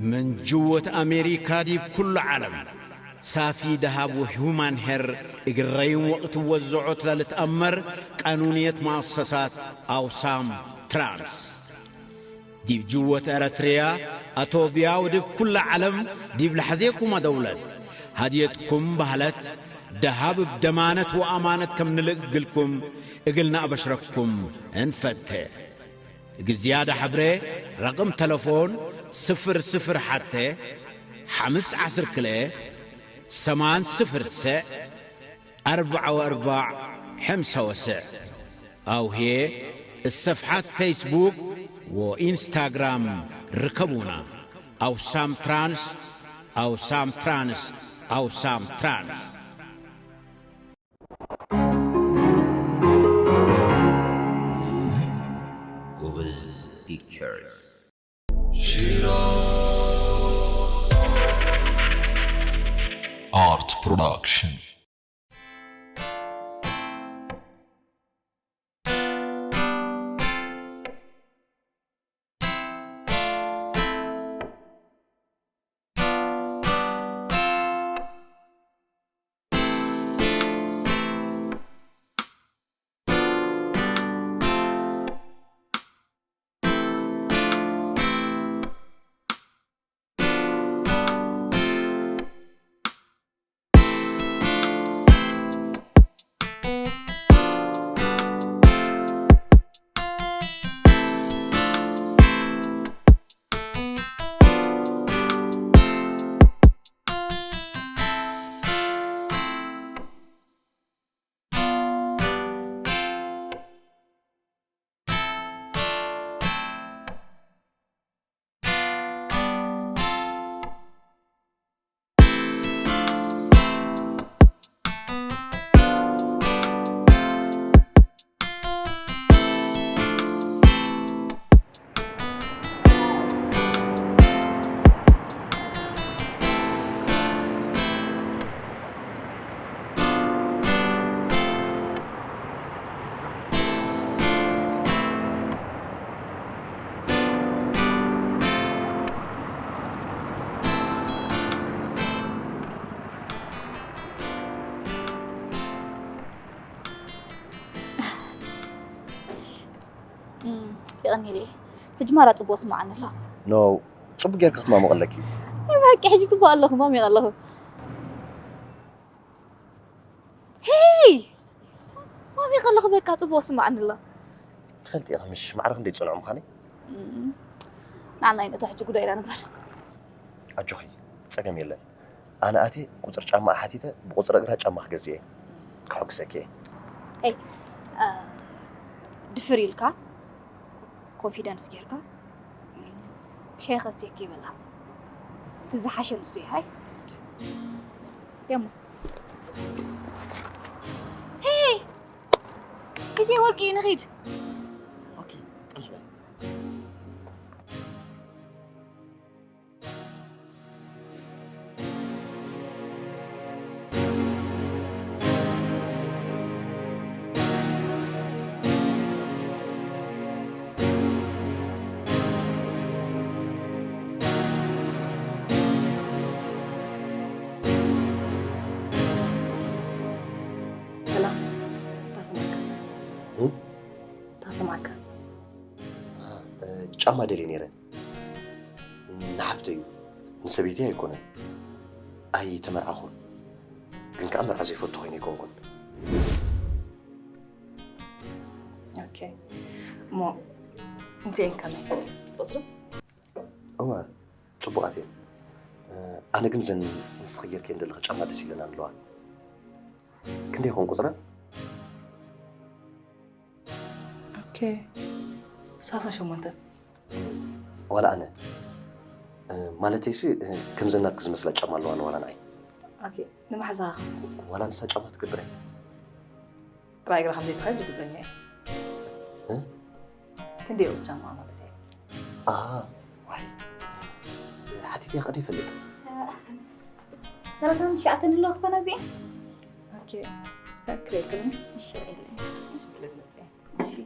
من جوة أمريكا ديب كل عالم. صافي دهب وهيومان هير إجرين وقت وزعوت للتأمر قانونية مؤسسات أوسام ترانس. ዲብ ጅወት ኤረትርያ፣ ኣቶብያ ወድብ ኩላ ዓለም ዲብ ለሐዜኩማ ደውለት፣ ሃድየትኩም ባህለት፣ ደሃብ እብ ደማነት ወኣማነት ከም ንልእክ ግልኩም እግልና ኣበሽረኩም እንፈቴ። እግል ዝያዳ ሐብሬ፣ ረቅም ተለፎን፣ ስፍር ስፍር ሐቴ፣ ሐምስ ዐስር ክልኤ፣ ሰማን ስፍር ሰዕ፣ ኣርባዓ ወኣርባዕ ሐምሳ ወሰዕ። ኣውሄ፣ እሰፍሓት ፌስቡክ ወኢንስታግራም ርከቡና። ኣውሳም ትራንስ፣ ኣውሳም ትራንስ፣ ኣውሳም ትራንስ። ጎበዝ ፒክቸርስ። ኣርት ፕሮዳክሽን። የቐንየለይ። ሕጂ ማራ ጽቡቕ ስምዓኒ ኣሎ። ኖ፣ ጽቡቕ ጌርኪ ክትማሙቕ ኣለኪ። ናይ ብሓቂ ሕጂ ጽቡቕ ኣለኹ፣ ማሚቕ ኣለኹ። ሄይ! ማሚቕ ኣለኹ፣ በቃ ጽቡቕ ስምዓኒ ኣሎ። ትፈልጢ ኢኺ ምሽ ማዕረ ክንደይ ጽኑዕ ምዃነይ? እም፣ ንዓና ኣይነቶ ሕጂ ጉዳይና ንግበር። ኣጆኺ፣ ጸገም የለን። ኣነ ኣትየ ቁጽሪ ጫማኣ ሓቲተ ብቁጽሪ እግራ ጫማ ክገዝእ እየ። ከሐጉሰኪ እየ። ኤይ፣ እ፣ ድፍር ኢልካ፣ ኮንፊደንስ ጌርካ፣ ሻሂ ከስትየኪ ይበላ። እቲ ዝሓሸ ንሱ እዩ። ሃይ። ደሞ። ሄይ! ግዜ ወርቂ እዩ፣ ንኺድ። ኦኬ፣ ጽንሕ በል። ሰላም፣ እንታይ ሰማዕካ? እም? እንታይ ሰማዕካ? እ፣ ጫማ ደልየ ነይረ። ንሓፍተይ እዩ። ንሰበይተይ ኣይኮነን። ኣይተመርዓኹን። ግን ከኣ መርዓ ዘይፈቱ ኮይነ ኣይኮንኩን። ኦኬ። እሞ እንቲኤን ከመይ? ጽቡቕ ዶ? እወ፣ ጽቡቓት እየን። እ፣ ኣነ ግን ዘን ንስኺ ጌርክየን ዘለኺ ጫማ ደስ ኢለናን ኣለዋ። ክንደይ ይኸውን ቁጽረን? ኦኬ። ሰላሳ ሸሞንተ። ዋላ ኣነ፣ እ፣ ማለተይሲ፣ እ፣ ከምዘን ናትኪ ዝመስላ ጫማ ኣለዋን ዋላ ንዓይ። ኦኬ። ንመሓዛኻ ከ? ዋላ ንሳ ጫማ ትገብር እያ። ጥራይ እግራ ከም ዘይትኸይድ ርግጸኛ እየ። እ? ክንደይ እዩ ጫማ ማለት እየ? ኣሃ፣ ዋይ። ሓቲተያ ከ ይፈልጥ? ሰላሳን ትሽዓተን ኣለዋ ክኾና እዚኣ? ኦኬ፣ እስከ ክሬክም። እሺ፣ የለኝ። እሺ፣ ስለ ዝመጽአ። እሺ።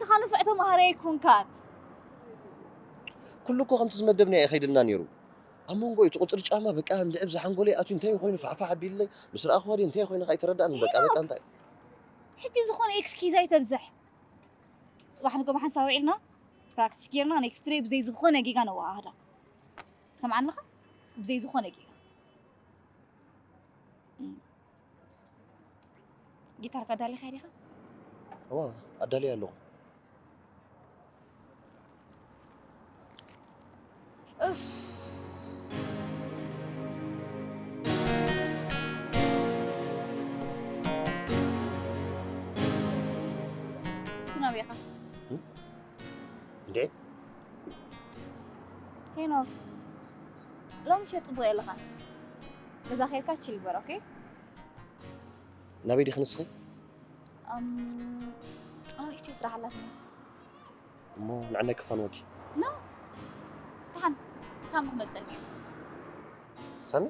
ንስኻ ንፉዕ ተምሃራይ ኣይኮንካን። ኩሉ እኮ ከምቲ ዝመደብናዮ ኣይኸይድልና ነይሩ። ኣብ መንጎ እቲ ቁፅሪ ጫማ በቃ እንድዕብ ዝሓንጎለይ ኣትዩ እንታይ ኮይኑ ፋሕፋሕ ኣቢልለይ፣ ምስ ረኣኽዋ ድየ እንታይ ኮይኑ ከኣ ኣይተረዳእንን። በቃ በቃ እንታይ ሕጂ ዝኾነ ኤክስኪዝ ኣይተብዝሕ። ጽባሕ ንጎ ሓንሳብ ውዒልና ፕራክቲስ ጌርና ኔክስት ደይ ብዘይ ዝኾነ ጌጋ ነወሃህዳ። ትሰምዓኒ ኣለኻ? ብዘይ ዝኾነ ጌጋ። እም። ጊታርካ ኣዳሊኻ ዲኻ? እዋ፣ ኣዳልየ ኣለኹ። እፍ። እቲ ናበይ ኢኻ? እም? እንዴ? ሄኖክ፣ ሎሚ ምሸት ጽቡቕ የለኻን። ገዛ ኬድካ ቺል ግበር፣ ኦኬ? ናበይ ዲኺ ንስኺ? ኣም፣ ኣነ ንእሽተይ ስራሕ ኣላትኒ። እሞ ንዓይ ክፋንወኪ? ኖ። ደሓን፣ ሳሚ ክመጸልኒ እዩ። ሳሚ?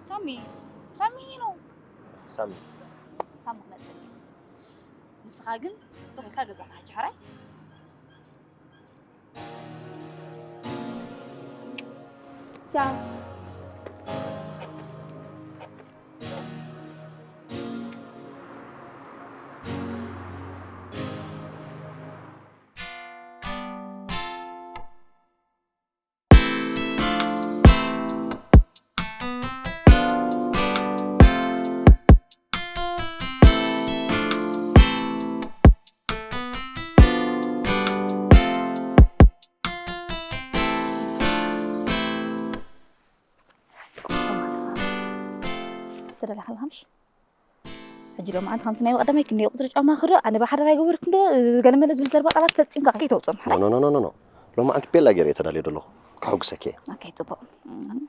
ሳሚ፣ ሳሚ ነው። ሳሚ። ሳሚ ክመጸልኒ እዩ። ንስኻ ግን ትኽልካ ገዛኻ ሕጂ ሕራይ? ቻው። ተደላኸልካ ምሽ? ሕጂ ሎም ዓንት ከምቲ ናይ ቀዳማይ ክንደይ ቁፅሪ ጫማ ክዶ ኣነ ብሓደራ ይገበርክ እንዶ ገለመለ ዝብል ዘረባ ቃላት ፈፂምካ ከይተውፅኦም ሓራይ። ኖ ኖ ኖ ኖ። ሎም ዓንት ቤላ ገይረ እየ ተዳልየ ዘለኹ። ከሐጉሰኪ እየ። ኦኬ፣ ፅቡቕ። እም፣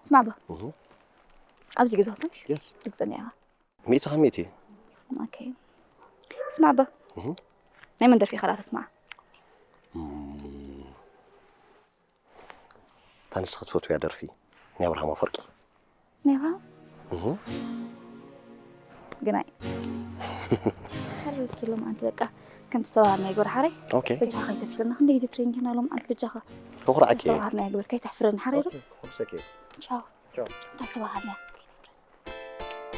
ስማዕ በ። እህ። ኣብዚ ገዛውቶም የስ። ርግፀኛ ኢኻ? ሚእቲ ካብ ሚእቲ። ኦኬ። ስማዕ በ። እህ። ናይ መን ደርፊ ኢኻ ደኣ ተስማዕ? እም። እታ ንስኺ ትፈትውያ ደርፊ ናይ ኣብርሃም ኣፈወርቂ። ናይ ኣብርሃም? እህ። ግናይ። ሓሪ ወኪሎም ኣንቲ በቃ ከምቲ ዝተባሃልናዮ ግበር ሓረይ። ኦኬ። በጃኻ ከይተፍሽለና ክንደይ ግዜ ትሬኒንግ ሂብና ሎም ኣንቲ በጃኻ። ከኹርዓኪ እየ። ዝተባሃልናዮ ግበር ከይተሕፍረኒ ሓረይ ዶ? ኦኬ፣ ከኹርሰኪ እየ። ቻው። ቻው። ከምቲ ዝተባሃልናዮ ከይተሕፍረኒ።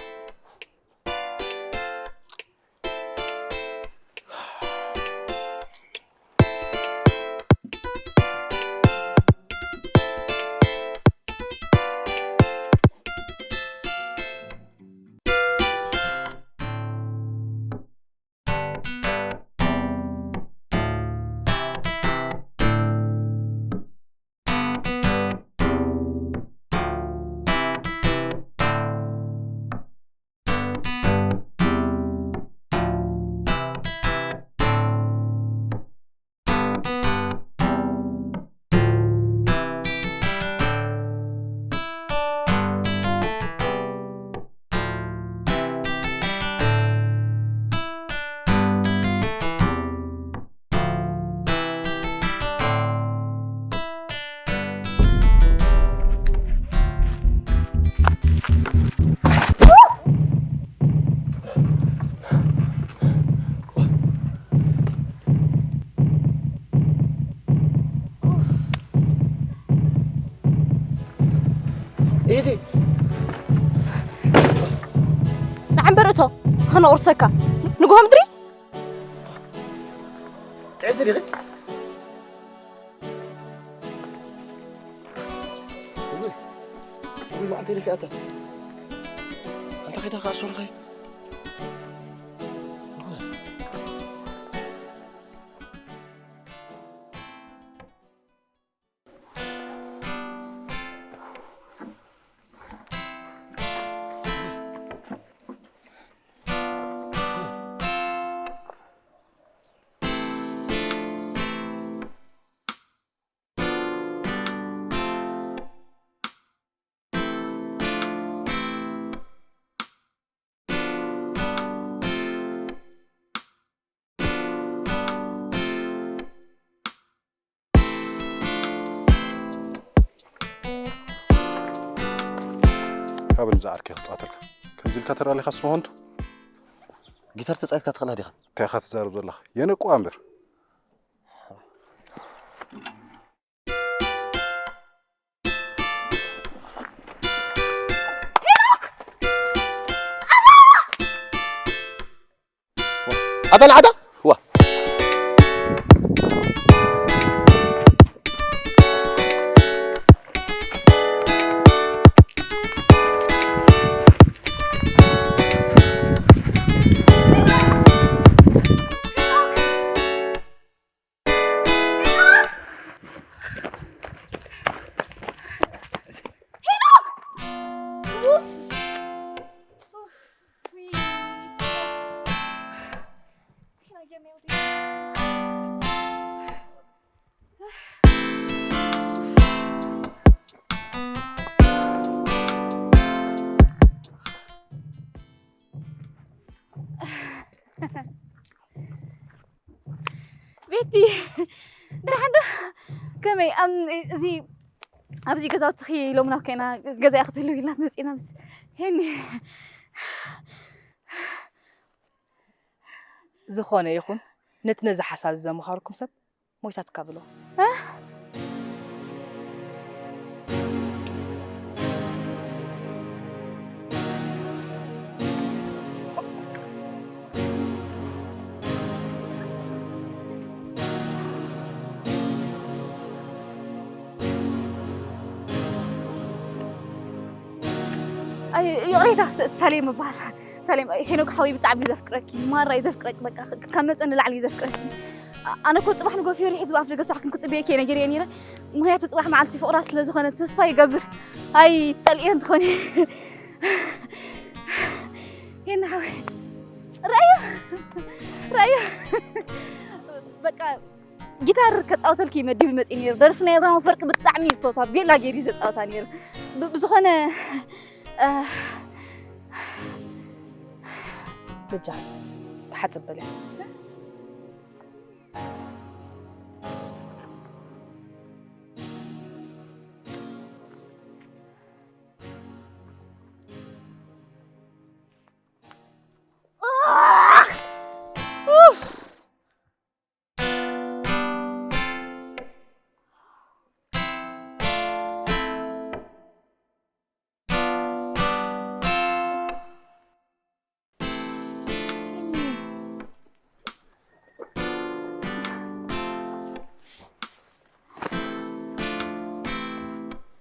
ኢዲ ንዓምበር እቶ ኸነቑርሰካ ንግሆ ምድሪ። ጥዕቲ ዲኺ? ውይ፣ ውይ፣ መዓልቲ ደፊኣታ። ኣንታ ኸይዳ ከኣ ሶሪ ኸይ። ካብ ንዛ ዓርከይ ክጻወተልካ። ከምዚ ኢልካ ተዳሊኻ ስለ ኾንቱ። ጊታር ተጻይትካ ትኽእላ ዲኻ? እንታይ ኢኻ ትዛረብ ዘለኻ? የነቁዋ እምበር። ኣታ ንዓታ? ዋ። ቤቲ፣ ደሓን ዶ? ከመይ? ኣም፣ እዚ፣ ኣብዚ ገዛውትኺ ሎምና ኮይና ገዛኢ ክትህልው ኢልና መጺና ምስ ሄኒ። ዝኾነ ይኹን፣ ነቲ ነዚ ሓሳብ እዚ ዘምሃርኩም ሰብ ሞይታትካ ብሎ። እ? ኣይ፣ ይቕሬታ፣ ስ-፣ ሳሌም እበሃል። ሳሌም፣ ሄኖክ ሓወይ ብጣዕሚ እዩ ዘፍቅረኪ፣ ማራ እዩ ዘፍቅረኪ፣ በቃ፣ ክ-፣ ካብ መጠን ንላዕሊ እዩ ዘፍቅረኪ። ኣ-፣ ኣነ እኮ ጽባሕ ንጎ ፊዮሪ ሒዙ ኣፍ ደገ ስራሕ ክንክጽበየኪ እየ ነጊረዮ ነይረ። ምኽንያቱ ጽባሕ መዓልቲ ፍቕራ ስለ ዝኾነ ተስፋ ይገብር። ኣይ፣ ትጸልእዮ እንትኾኒ። ሄና ሓወይ፣ ራእዮ፣ ራእዮ። በቃ፣ ጊታር ከጻወተልኪ መዲቡ መጺኡ ነይሩ። ደርፊ ናይ ኣብርሃም ኣፈወርቂ ብጣዕሚ እዩ ዝፈትዋ። ቤላ ገይሩ እዩ ዘጻወታ ነይሩ። ብ-፣ ብዝኾነ፣ እ፣ በጃ፣ ተሓጽብ በልያ።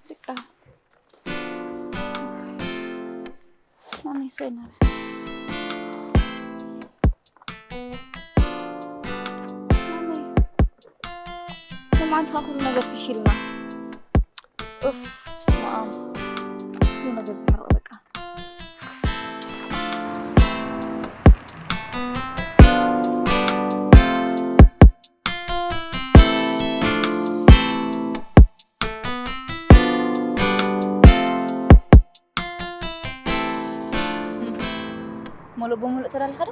በቃ። ማነይ ሰይናረ? ማነይ? ሎማዓንቲ ከዓ ኩሉ ነገር ፍሽልና። ኡፍ፣ በስመ ኣብ። ኩሉ ነገር ዝሕርቕ በቃ። ሙሉእ ብሙሉእ ተዳሊኻ ዶ?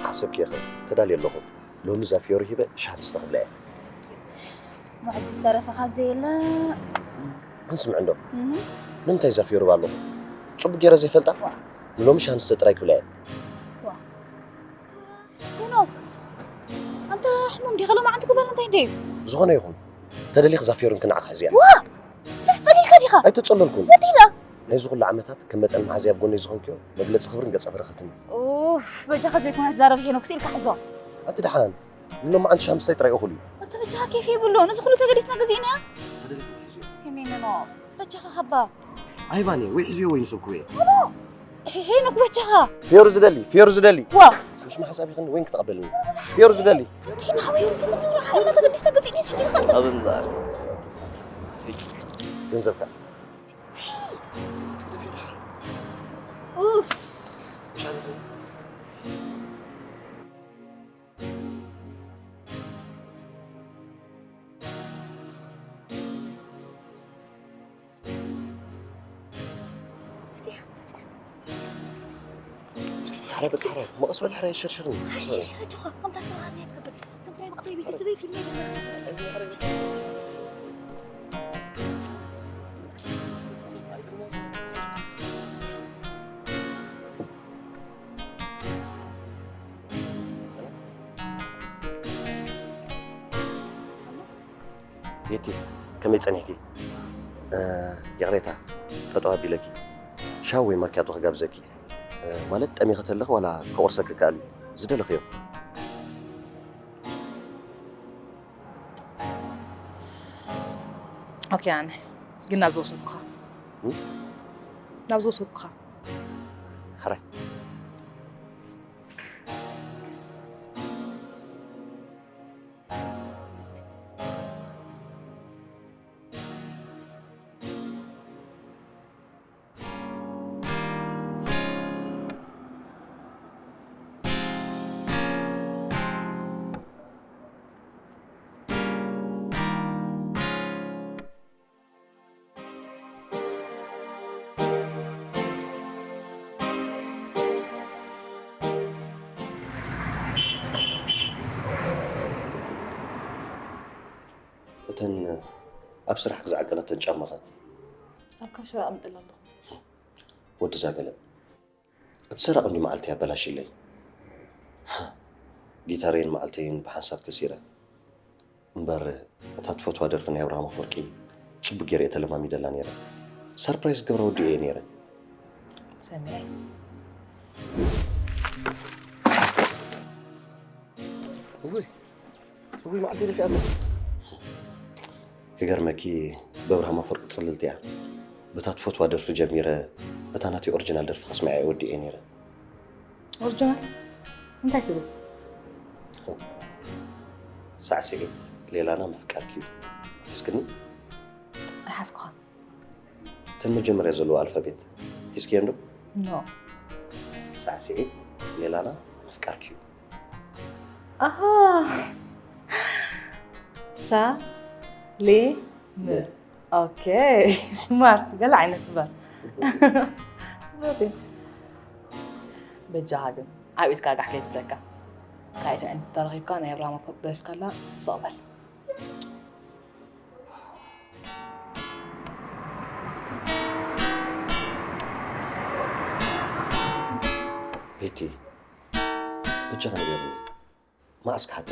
ሓሰብኪ ኢኺ፣ ተዳልየ ኣለኹ። ሎሚ እዛ ፊዮሪ ሂበ ሻሃ ንስተ ክብላ እየ። እሞ ሕጂ ዝተረፈ ካብ ዘየለ? ግን ስምዒ እንዶ፣ እህ። ንምንታይ እዛ ፊዮሪ ባ ኣለኹ? ጽቡቕ ገይረ ዘይፈልጣ? ዋ። ንሎሚ ሻሃ ንስተ ጥራይ ክብላ እየ። ዋ። ሄኖክ፣ ኣንታ ሕሙም ዲኻ? ሎማዓንቲ ክበል እንታይ እንደ እዩ? ዝኾነ ይኹን፣ ተደሊኽ እዛ ፊዮሪ ክንዓ ክሕዝያ። ዋ! ብዙሕ ጸሊልካ ዲኻ? ኣይተጸለልኩን። ወዲላ? ነዚ ኩሉ ዓመታት ከም መጠን መሓዝያ ኣብ ጎነይ ዝኾንክዮ መግለጺ ክብርን ገጸ በረኸትን እዩ። ኡፍ፣ በጃኻ ዘይኮነ ትዛረብ ሄኖክ፣ ስኢልካ ሕዞ። ኣንቲ ደሓን፣ ንሎማዓንቲ ሻሃ ምስታይ ጥራይ እኹል እዩ። ኣታ በጃኻ ኬፍ የብሉን፣ እዚ ኩሉ ተገዲስና ገዚእናያ? ተደሊኽ ክሕዝዮ። ሄኔነ ኖ፣ በጃኻ ካባ። ኣይባኒ፣ ወይ ሕዝዮ ወይ ንሰብክዎ እየ። ሄኖ፣ ሄ-፣ ሄኖክ በጃኻ። ፊዮሪ ዝደሊ፣ ፊዮሪ ዝደሊ። ዋ። ምስ መሓዛብ ይኽን ወይን ክተቐበልኒ። ፊዮሪ ዝደሊ። እንታይ ናበይ ዝኽኑ ረሓና ተገዲስና ገዚእና ሕጂ ንኸንዘብ። ኣብ እንዛር። ገንዘብካ። ኡፍ። ሕራይ በቃ ሕራይ፣ መቐስ በል ሕራይ፣ ሸርሽርኒ፣ መቐስ በል። ሸርሽር ኣጆኻ፣ ከምታ ዝተባሃልናዮ ትገብር። ከምታ ናይ መቐስ ቤተሰበይ ፊልም ይገብር። ቤቲ፣ ከመይ ጸኒሕኪ? እ፣ ይቕሬታ፣ ጠጠው ኣቢለኪ። ሻሂ ወይ ማኪያቶ ክጋብዘኪ። እ፣ ማለት ጠሚኺ ተለኺ ዋላ ክቑርሰኪ ይከኣል እዩ። ዝደለኽዮ። ኦኬ፣ ኣነ ግን ናብ ዝወሰድኩኻ። እም? ናብ ዝወሰድኩኻ። ሕራይ። እተን ኣብ ስራሕ ክዝዓቀነተን ጫማኸ? ኣብ ካሽራ ኣምጥላ ኣለኹ። ወዲ ዛገለ፣ እቲ ሰራቒ እንዲ መዓልተይ ኣበላሽለይ። ጊታረይን መዓልተይን ብሓንሳብ ከሲረ። እምበር እታ ትፈትዋ ደርፊ ናይ ኣብርሃም ኣፈወርቂ ጽቡቅ ገይረ እየ ተለማሚደላ ነይረ። ሰርፕራይዝ ክገብራ ወዲኤ እየ ነይረ። ሰሚዐ። እውይ፣ እውይ፣ መዓልቲ ደፊኣ። ክገርመኪ፣ ብኣብርሃም ኣፈወርቂ ጽልልቲ እያ። በታ ትፈትዋ ደርፊ ጀሚረ፣ እታ ናተይ ኦሪጂናል ደርፊ ከስምዓ እየ ወዲኤ ነይረ። ኦሪጂናል እንታይ ትብል? ሳዕስዒት ሌላና ምፍቃርኪ እዩ። እስክኒ ኣይሓዝኩኻን። እተን መጀመርያ ዘለዎ ኣልፋቤት ሒዝክየን ዶ? ኖ። ሳዕስዒት ሌላና ምፍቃርኪ እዩ። ኣሃ። ሳ ሌ ም። ኦኬ። ስማርት ገለ ዓይነት ስበር። ጽቡቅ እዩ። በጃኻ ግን ኣብ ኢድካ ጋሕ ከይትብለካ። ካልኣይቲ ዕድል ተረኺብካ ናይ ኣብርሃም ኣፈወርቂ ደሪፍካላ ስቕ በል። ቤቲ፣ በጃኻ ንገርኒ፣ መዓስ ክሓታ?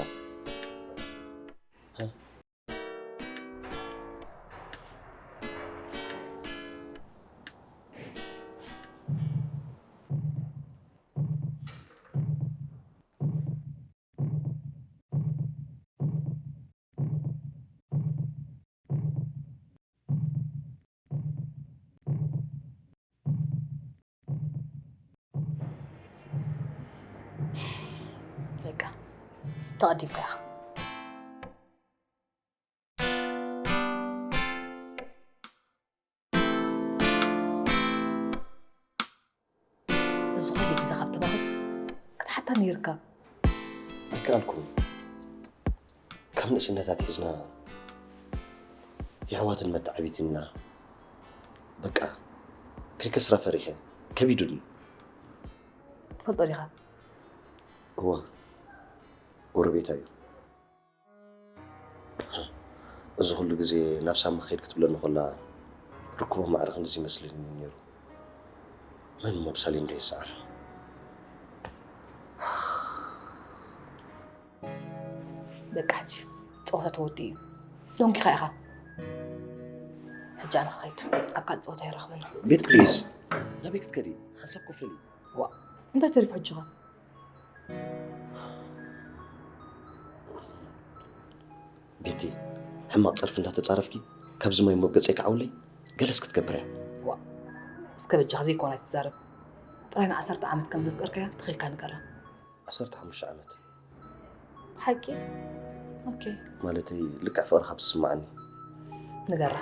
በቃ ተቐዲምካ ኢኻ። እዚ ኩሉ ግዜ ካብ ትባኽን ክትሓታ ነይርካ። ኣይከኣልኩን። ካብ ንእስነት ኣትሒዝና የሕዋትን መተዓቢትን ኢና። በቃ ከይከስራ ፈሪሐ፣ ከቢዱኒ። ትፈልጦ ዲኻ? እወ፣ ጎረቤታ እዩ። እዚ ኩሉ ግዜ ናብ ሳሚ ክኸይድ ክትብለኒ ከላ ርክቦም ማዕረ ክንድዚ ይመስለኒ ነይሩ። መን እሞ ብሳሌም ዶ ይሰዓር? በቃ ሕጂ ጸወታ ተወዲኡ እዩ። ደንጊኻ ኢኻ። ሕጂ ኣነ ክኸይድ፣ ኣብ ካልእ ጸወታ ይራኽበና። ቤት ፕሊዝ፣ ናበይ ክትከዲ? ሓንሳብ ኮፈሊ። ዋ፣ እንታይ ተሪፉ ሕጂ ኸ? ቤቲ፣ ሕማቕ ጸርፊ እንዳተጻረፍኪ ካብዚ ማይ ሞብ ገጸይ ክዓውለይ ገለስ ክትገብር እያ። ዋ፣ እስከ በጃኻ ዘይኮነ ኣይትዛረብ። ጥራይ ንዓሰርተ ዓመት ከም ዘፍቀርካያ ትኺልካ ንገራ። ዓሰርተ ሓሙሽተ ዓመት። ብሓቂ? ኦኬ። ማለተይ ልክዕ ፍቕሪ ካብ ዝስምዓኒ። ንገራ።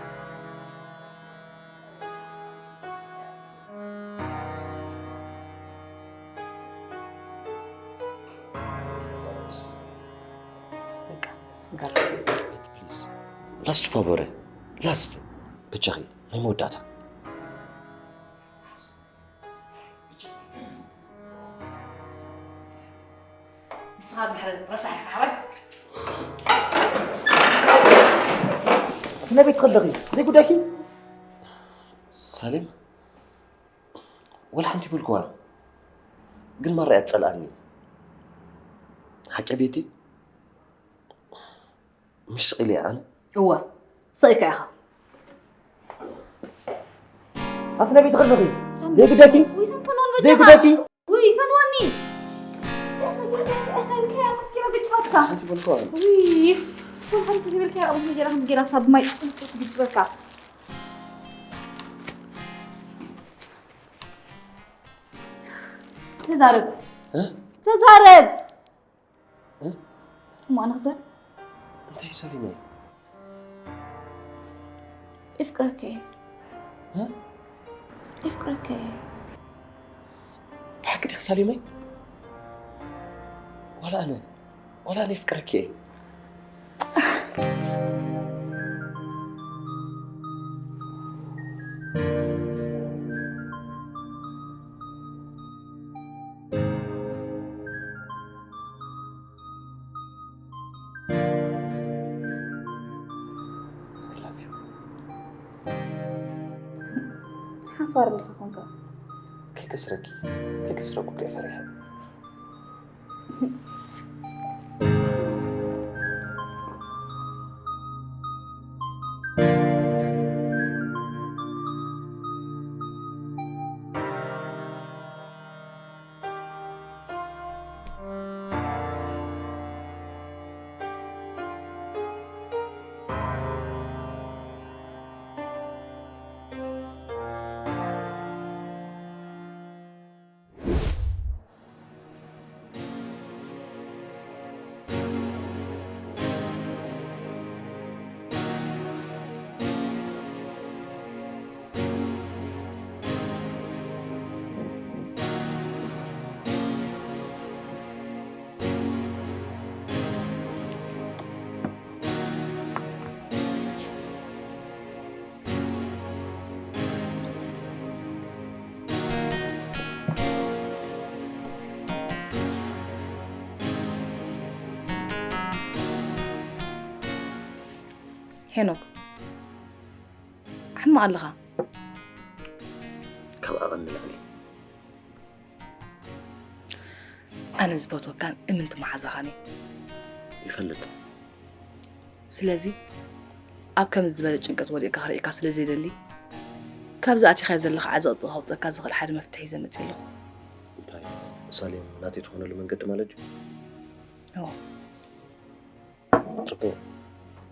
በቃ ንገራ። ቤቲ ፕሊዝ። ላስት ፋቮረ። ላስት። በጃኺ ናይ መወዳእታ። ንስኻ ብድሕሪ ረሳሕ ኢኻ ሓራይ። እቲ ናይ ቤት ትኸደኺ ዘይጉዳይኪ። ሳሌም፣ ወላ ሓንቲ ይበልኩዋን፣ ግን ማራ እያ ትጸልኣኒ። ሓቂ ቤቲ፣ ምሽ ስቕ ኢለ እየ ኣነ። እወ፣ ሰይካ ኢኻ። ኣፍነ ቤት ኸልኺ ዘይግደኪ። ውይ ሰንፈኖን በጃኻ። ዘይግደኪ። ውይ ፈንዋኒ። ውይ ከም ትገራ ሳብ ማይ ግጭበካ። ተዛረብ። ተዛረብ። እሞ ኣነ ክዛረብ? እንታይ ሰሊመይ? እፍቅረከ እየ። እፍቅረከ እየ። ብሓቂ ዲኺ ሰሊመይ? ዋላ ኣነ ዋላ ኣነ እፍቅረከ እየ። ሓፋር እንዲኻ ኾንካ። ከይከስረኪ ከይከስረኩ ከይፈሪሐ። ሄኖክ፣ ሕማቕ ኣለኻ። ካብ ዓቐን ንላዕሊ። ኣነ ዝፈትወካን እምንቲ መሓዛኻን እየ። ይፈልጥ። ስለዚ ኣብ ከምዚ ዝበለ ጭንቀት ወዲቕካ ክርእየካ ስለ ዘይደሊ፣ ካብዚ ኣቲኻዮ ዘለኻ ዓዘቕቲ ከውፀካ ዝኽእል ሓደ መፍትሒ ሒዘ መፅእ ኣለኹ። እንታይ? ሳሌም ናተይ ትኾነሉ መንገዲ ማለት ድዩ? እዎ። ጽቡቕ።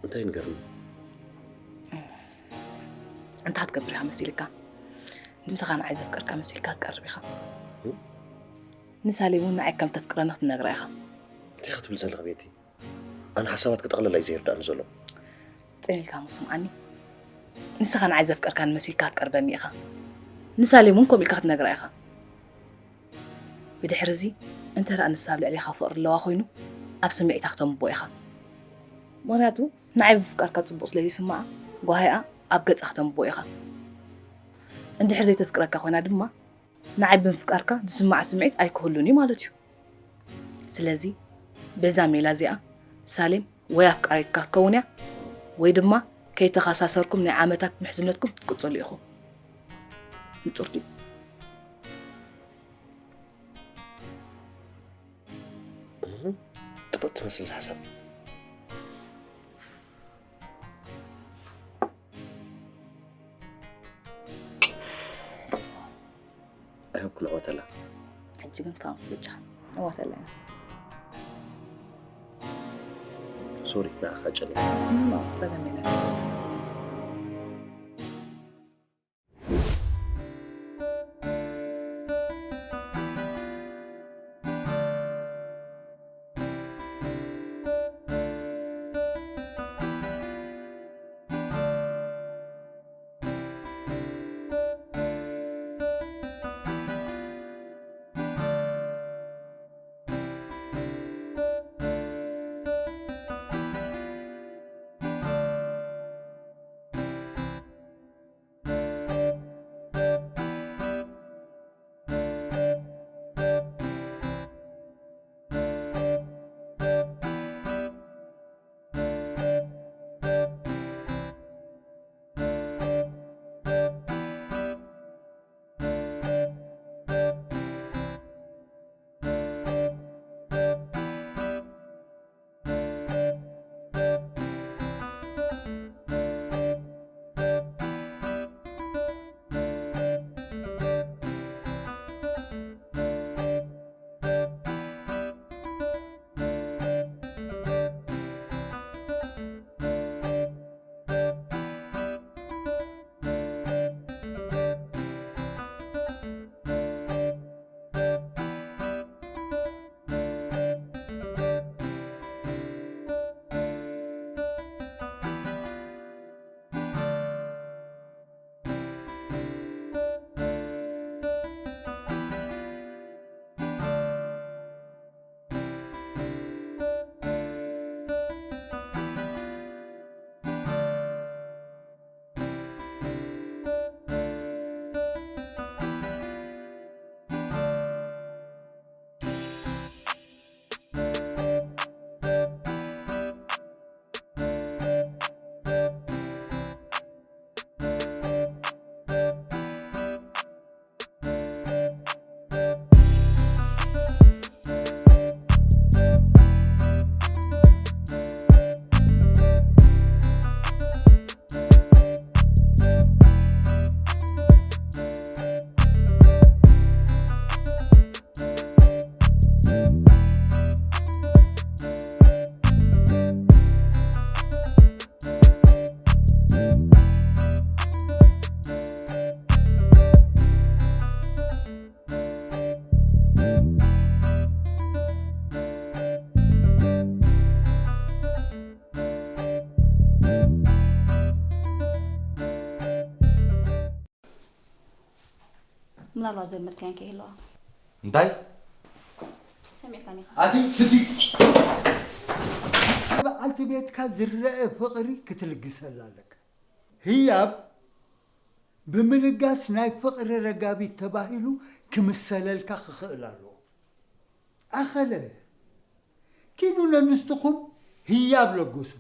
እንታይ ንገርኒ? እንታይ ክትገብር ኢኻ መሲልካ? ንስኻ ንዓይ ዘፍቀርካ መሲልካ ክትቀርብ ኢኻ። እም? ንሳሌም እውን ንዓይ ከም ተፍቅረኒ ክትነግራ ኢኻ። እንታይ ክትብል ዘለኺ ቤቲ? ኣነ ሓሳባት ክጠቕለል እዩ ዘይርዳእኒ ዘሎ። ጽን ኢልካ እሞ ስምዓኒ። ንስኻ ንዓይ ዘፍቀርካኒ መሲልካ ክትቀርበኒ ኢኻ። ንሳሌም እውን ከምኡ ኢልካ ክትነግራ ኢኻ። ብድሕሪ እዚ እንተ ደኣ ንሳ ኣብ ልዕሌኻ ፍቕሪ ኣለዋ ኮይኑ፣ ኣብ ስምዒታ ክተንብቦ ኢኻ። ምኽንያቱ ንዓይ ብምፍቃርካ ጽቡቕ ስለ ዘይስምዓ፣ ጓሂኣ ኣብ ገጻ ክተንብቦ ኢኻ። እንድሕር ዘይተፍቅረካ ኮይና ድማ፣ ንዓይ ብምፍቃርካ ዝስምዓ ስምዒት ኣይክህሉን እዩ ማለት እዩ። ስለዚ በዛ ሜላ እዚኣ ሳሌም ወይ ኣፍቃሪትካ ክትከውን እያ ወይ ድማ ከይተኸሳሰርኩም ናይ ዓመታት ምሕዝነትኩም ክትቅጽሉ ኢኹም። ንጹር ድዩ? እህ፣ ጽቡቕ ትመስል እዛ ሓሳብ። I hope ክንዕወተላ። ሕጂ ግን ፋም ብቻ ንዕወተላ ኢና። ሶሪ፣ ንዓኻ ጨኒቐ። ኖ፣ ኖ፣ ጸገም የለን። ምናልባት ዘመድካን ከይህለዋ። እንታይ? ሰሚዕካኒ ኢኻ። ኣቲ ስቲ በዓልቲ ቤትካ ዝረአ ፍቕሪ ክትልግሰላ ኣለካ። ህያብ ብምልጋስ ናይ ፍቕሪ ረጋቢት ተባሂሉ ክምሰለልካ ክኽእል ኣለዎ። ኣኸለ ኪዱ ነንስትኹም ህያብ ለግሱ።